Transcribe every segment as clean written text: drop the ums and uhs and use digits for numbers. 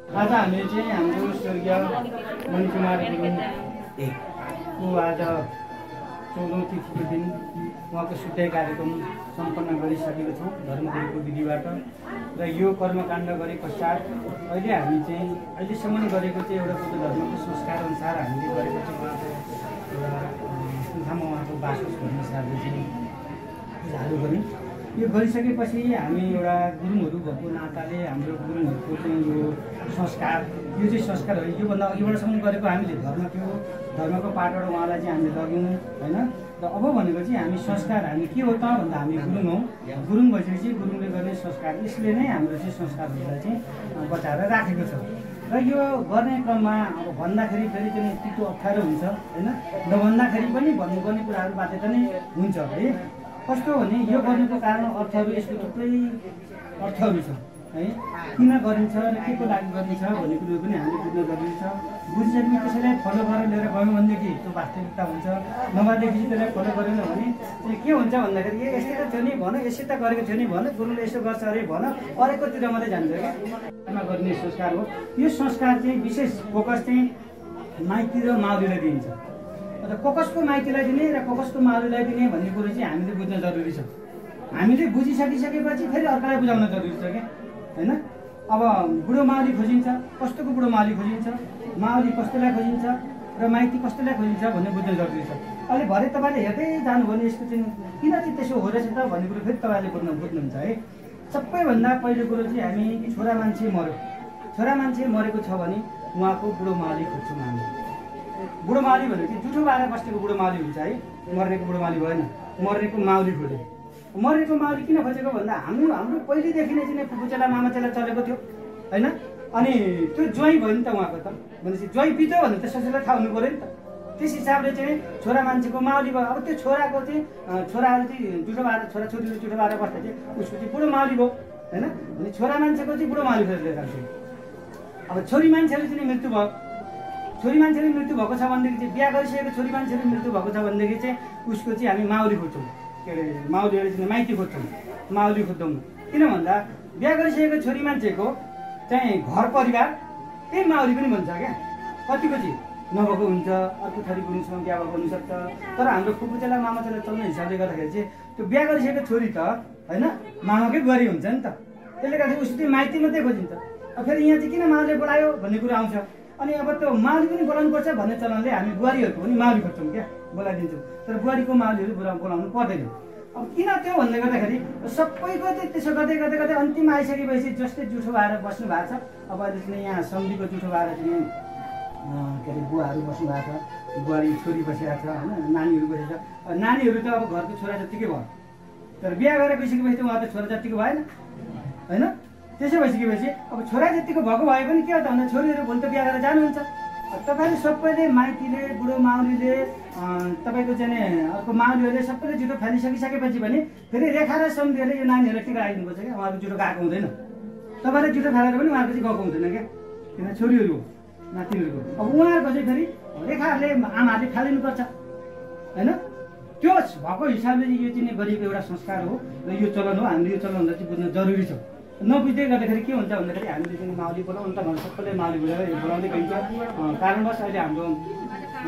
आज हामी चाहिँ हाम्रो स्वर्गीय मणिकुमार गुरुङको आज 14औं तिथिको दिन उहाँको सुत्याइ कार्यक्रम सम्पन्न गरिसकेको छौँ धर्मगुरुको विधिबाट। र यो कर्मकाण्ड गरे पश्चात अहिले हामी चाहिँ अहिलेसम्म गरेको चाहिँ एउटा बुद्ध धर्मको संस्कार अनुसार हामीले गरेको चाहिँ उहाँको एउटा सुन्खामा उहाँको बासोस भन्ने हिसाबले चाहिँ पूजाहरू गऱ्यौँ। यो गरिसकेपछि हामी एउटा गुरुङहरू भएको नाताले हाम्रो गुरुङहरूको चाहिँ यो संस्कार संस्कार हो। योभन्दा अघिबाटसम्म गरेको हामीले धर्म थियो, धर्मको पाठबाट उहाँलाई चाहिँ हामीले लग्यौँ होइन। र अब भनेको चाहिँ हामी संस्कार हामी के हो त भन्दा हामी गुरुङ हौँ। गुरुङ भइसकेपछि गुरुङले गर्ने संस्कार यसले नै हाम्रो चाहिँ संस्कारहरूलाई चाहिँ बचाएर राखेको छ। र यो गर्ने क्रममा अब भन्दाखेरि फेरि चाहिँ त्यस्तो अप्ठ्यारो हुन्छ होइन। नभन्दाखेरि पनि भन्नुपर्ने कुराहरू बाध्यता नै हुन्छ है। कस्तो भने यो गर्नुको कारण अर्थहरू यसको थुप्रै अर्थहरू छ है। किन गरिन्छ र के को लागि गरिन्छ भन्ने कुरो पनि हामीले बुझ्न जरुरी छ। बुझिसकेपछि त्यसैलाई फलो गरेर लिएर गयौँ भनेदेखि त्यो वास्तविकता हुन्छ। नभएदेखि त्यसलाई फलो गरेन भने चाहिँ के हुन्छ भन्दाखेरि यस्तै त थियो नि भन, यसै त गरेको थियो नि भन, गुरुले यसो गर्छ अरे भन, अरेकोतिर मात्रै जान्छ क्या गर्ने संस्कार हो। यो संस्कार चाहिँ विशेष फोकस चाहिँ माइती र माउलीलाई दिइन्छ। र कोकसको माइतीलाई दिने र कोकसको माउलीलाई दिने भन्ने कुरो चाहिँ हामीले बुझ्न जरुरी छ। हामीले बुझिसकिसकेपछि फेरि अर्कालाई बुझाउन जरुरी छ क्या होइन। अब बुढो माउली खोजिन्छ, कस्तोको बुढो माउली खोजिन्छ, माउली कस्तोलाई खोजिन्छ र माइती कस्तोलाई खोजिन्छ भन्ने बुझ्न जरुरी छ। अहिले भरे तपाईँले हेर्दै जानुभयो भने यसको चाहिँ किन चाहिँ त्यसो हो रहेछ त भन्ने कुरो फेरि तपाईँले बुझ्नुहुन्छ है। सबैभन्दा पहिलो कुरो चाहिँ हामी छोरा मान्छे मऱ्यो, छोरा मान्छे मरेको छ भने उहाँको बुढो माउली खोज्छौँ हामी। बुढो माउली भनेको चाहिँ जुठो बाएर बस्नेको बुढो माउली हुन्छ है, मर्नेको बुढो माउली भएन, मर्नेको माउली खोज्यो। मरेको माउली किन खोजेको भन्दा हाम्रो पहिलेदेखि नै चाहिँ फुपूचेला मामाचेला चलेको थियो होइन। अनि त्यो ज्वाइँ भयो नि त उहाँको त भनेपछि ज्वाइँ बित्यो भने त ससुरालाई थाहा हुनु पऱ्यो नि त। त्यस हिसाबले चाहिँ छोरा मान्छेको माउली भयो। अब त्यो छोराको चाहिँ छोराहरू चाहिँ जुठो बाएर छोराछोरीले जुठो बाएर बस्दा चाहिँ उसको चाहिँ बुढो माउली भयो होइन। अनि छोरा मान्छेको चाहिँ बुढो माउली खोजेर जान्थ्यो। अब छोरी मान्छेहरू चाहिँ मृत्यु भयो, छोरी मान्छेले मृत्यु भएको छ भनेदेखि चाहिँ बिहा गरिसकेको छोरी मान्छेले मृत्यु भएको छ भनेदेखि चाहिँ उसको चाहिँ हामी माउली खोज्छौँ। के अरे माउलीहरू चाहिँ माइती खोज्छौँ, माउली खोज्छौँ। किन भन्दा बिहा गरिसकेको छोरी मान्छेको चाहिँ घर परिवार त्यही माउली पनि भन्छ क्या। कतिको चाहिँ नभएको हुन्छ, अर्को थरी गुरुङसँग बिहा भएको हुनसक्छ। तर हाम्रो फुपूचेला मामाचेला चल्ने हिसाबले गर्दाखेरि चाहिँ त्यो बिहा गरिसकेको छोरी त होइन मामाकै बुहारी हुन्छ नि त। त्यसले गर्दाखेरि उसले माइती मात्रै खोजिन्छ। अब फेरि यहाँ चाहिँ किन माउले बोलायो भन्ने कुरो आउँछ। अनि अब त्यो माउली पनि बोलाउनुपर्छ भन्ने चलनले हामी बुहारीहरूको पनि माउली खोज्छौँ क्या, बोलाइदिन्छौँ। तर बुहारीको माउलीहरू बोलाउनु पर्दैन। अब किन त्यो भन्दै गर्दाखेरि सबैको चाहिँ त्यसो गर्दै गर्दै गर्दै अन्तिम आइसकेपछि जस्तै जुठो भएर बस्नु भएको छ। अब अहिले चाहिँ यहाँ सम्धीको जुठो भएर चाहिँ के अरे बुवाहरू बस्नु भएको छ, बुहारी छोरी बसिरहेको छ होइन, नानीहरू बसेको छ। नानीहरू त अब घरको छोरा जत्तिकै भयो, तर बिहा गरेर गइसकेपछि त उहाँ त छोरा जत्तिको भएन होइन। त्यसो भइसकेपछि अब छोरा जतिको भएको भए पनि के हो त भन्दा छोरीहरू भोलि त बिहा गरेर जानुहुन्छ। तपाईँले सबैले माइतीले बुढो माउलीले तपाईँको चाहिँ अर्को माउलीहरूले सबैले जुठो फालिसकिसकेपछि पनि फेरि रेखा र सम्धीहरूले यो नानीहरूलाई टिका लगाइदिनुपर्छ क्या। उहाँको जुठो गएको हुँदैन, तपाईँले जुठो फालेर पनि उहाँको चाहिँ गएको हुँदैन क्या, किन छोरीहरू हो नातिहरूको। अब उहाँहरूको चाहिँ फेरि रेखाहरूले आमाहरूले फालिनुपर्छ होइन। त्यो भएको हिसाबले यो चाहिँ गरिएको एउटा संस्कार हो र यो चलन हो। हामीले यो चलनलाई चाहिँ बुझ्न जरुरी छ। नबुझ्दै गर्दाखेरि के हुन्छ भन्दाखेरि हामीले चाहिँ माउली बोलाउनु त भनेर सबैले माउली बोलाएर बोलाउँदै गइन्छ। कारणवश अहिले हाम्रो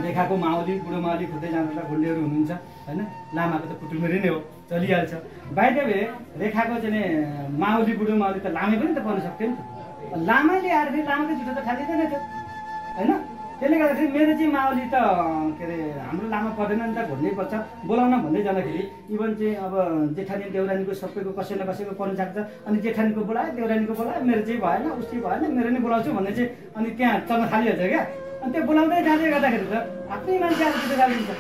रेखाको माउली बुढो माउली खोज्दै जाँदा घुन्डेहरू हुनुहुन्छ होइन। लामाको त पुटुमेरी नै हो, चलिहाल्छ। बाहिर रेखाको चाहिँ माउली बुढो माउली त लामै पनि त पर्न सक्थ्यो नि त। लामैले आएर फेरि लामाकै जुठो त खालिँदैन थियो होइन। त्यसले गर्दाखेरि मेरो चाहिँ माउली त के अरे हाम्रो लामा पर्दैन नि त, घुन्नै पर्छ बोलाउन भन्दै जाँदाखेरि इभन चाहिँ अब जेठानी देउरानीको सबैको कसै न कसैको पर्न सक्छ। अनि जेठानीको बोलायो, देउरानीको बोलायो, मेरो चाहिँ भएन, उसै भएन, मेरो नै बोलाउँछु भन्ने चाहिँ अनि त्यहाँ चल्न थालिहाल्छ क्या। अनि त्यो बोलाउँदै जाँदै गर्दाखेरि त आफ्नै मान्छे आएर जुठो फालिदिन्छ।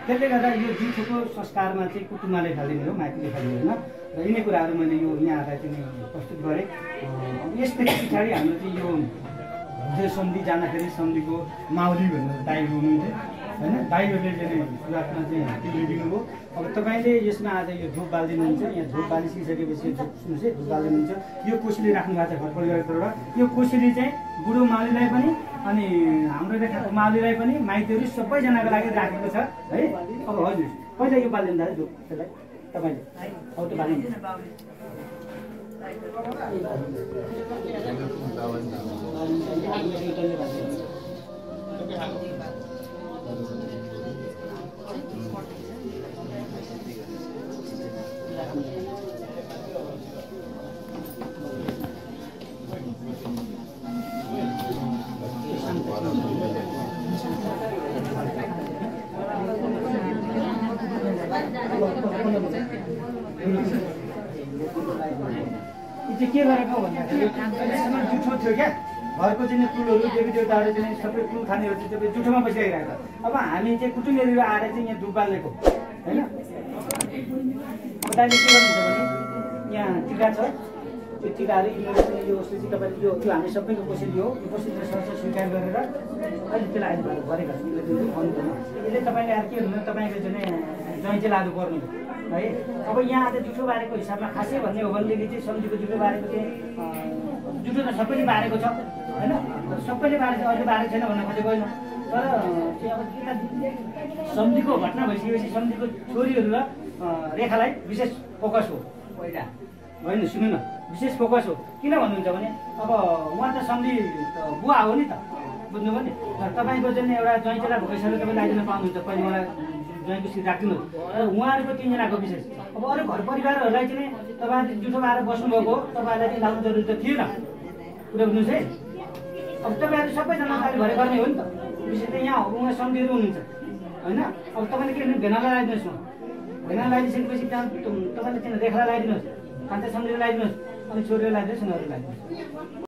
त्यसले गर्दा यो जुठोको संस्कारमा चाहिँ कुटुम्बाले फालिने हो, माइतीले फालिने होइन। र यिनै कुराहरू मैले यो यहाँलाई चाहिँ प्रस्तुत गरेँ। यसदेखि पछाडि हाम्रो चाहिँ यो जो सम्धी जाँदाखेरि सम्धीको माउली भनेर दाइहरू हुनुहुन्थ्यो होइन। दाइहरूले चाहिँ सुरुवातमा चाहिँ त्यो लिदिनुभयो। अब तपाईँले यसमा आज यो धुप बालिदिनुहुन्छ, यहाँ धुप बालिसकिसकेपछि धुप सुन्नुहोस् है, धुप बालिदिनुहुन्छ। यो कोसेली राख्नु भएको छ घर परिवारबाट। यो कोसेली चाहिँ बुढो माउलीलाई पनि अनि हाम्रो रेखाको माउलीलाई पनि माइतीहरू सबैजनाको लागि राखेको छ है। अब हजुर पहिला यो बालिदिनु दाजु धुप त्यसलाई तपाईँले अब त्यो बालिदिनु के गरेको भन्दाखेरि अहिलेसम्म जुठो थियो क्या घरको चाहिँ कुलहरू देवी देवताहरू चाहिँ सबै कुल खानेहरू चाहिँ सबै जुठोमा बसिरहेको छ। अब हामी चाहिँ कुटुम्बीहरू आएर चाहिँ यहाँ धुप बालेको होइन। दाइले के गर्नुहुन्छ भने यहाँ टिका छ, त्यो टिकाहरू यो वस्तु चाहिँ तपाईँले यो हामी सबैको कोसेली हो, यो कोसेलीले सर्छ स्वीकार गरेर अहिले त्यसलाई अहिले गरेका छौँ। यसले तपाईँले आएर के भन्नु तपाईँको चाहिँ जयन्ती लादु गर्नु है। अब यहाँ आज जुठो बारेको हिसाबमा खासै भन्ने हो भनेदेखि चाहिँ सम्झीको जुठो बारेको चाहिँ जुठो त सबैले बारेको छ होइन, सबैले बारेको छ, अहिले बारेको छैन भन्न खोजेको होइन। तर चाहिँ अब सम्झीको घटना भइसकेपछि सम्झीको छोरीहरू र रेखालाई विशेष फोकस हो पहिला होइन। सुन्नु न, विशेष फोकस हो। किन भन्नुहुन्छ भने अब उहाँ त सम्झी बुवा हो नि त, बुझ्नुभयो नि। तपाईँको चाहिँ एउटा जयन्तीलाई भोगेसम्म तपाईँले आइदिन पाउनुहुन्छ, पहिले मलाई ज्वाइँको सिट राखिदिनु। उहाँहरूको तिनजनाको विशेष अब अरू घर परिवारहरूलाई चाहिँ तपाईँहरूले जुठो बाएर बस्नुभएको, तपाईँहरूलाई चाहिँ लाउनु जरुरी त थिएन, कुरा बुझ्नुहोस् है। अब तपाईँहरू सबैजना अहिले भरे गर्ने हो नि त, विशेष त यहाँ उहाँ सम्झीहरू हुनुहुन्छ होइन। अब तपाईँले के भन्नु भेनालाई लगाइदिनुहोस् न, भेना लगाइदिइसकेपछि त्यहाँ तपाईँले चाहिँ रेखालाई लगाइदिनुहोस्, कान्छा सम्झीलाई लगाइदिनुहोस्, अनि छोरीलाई लगाइदिनुहोस्, उनीहरू लगाइदिनुहोस्।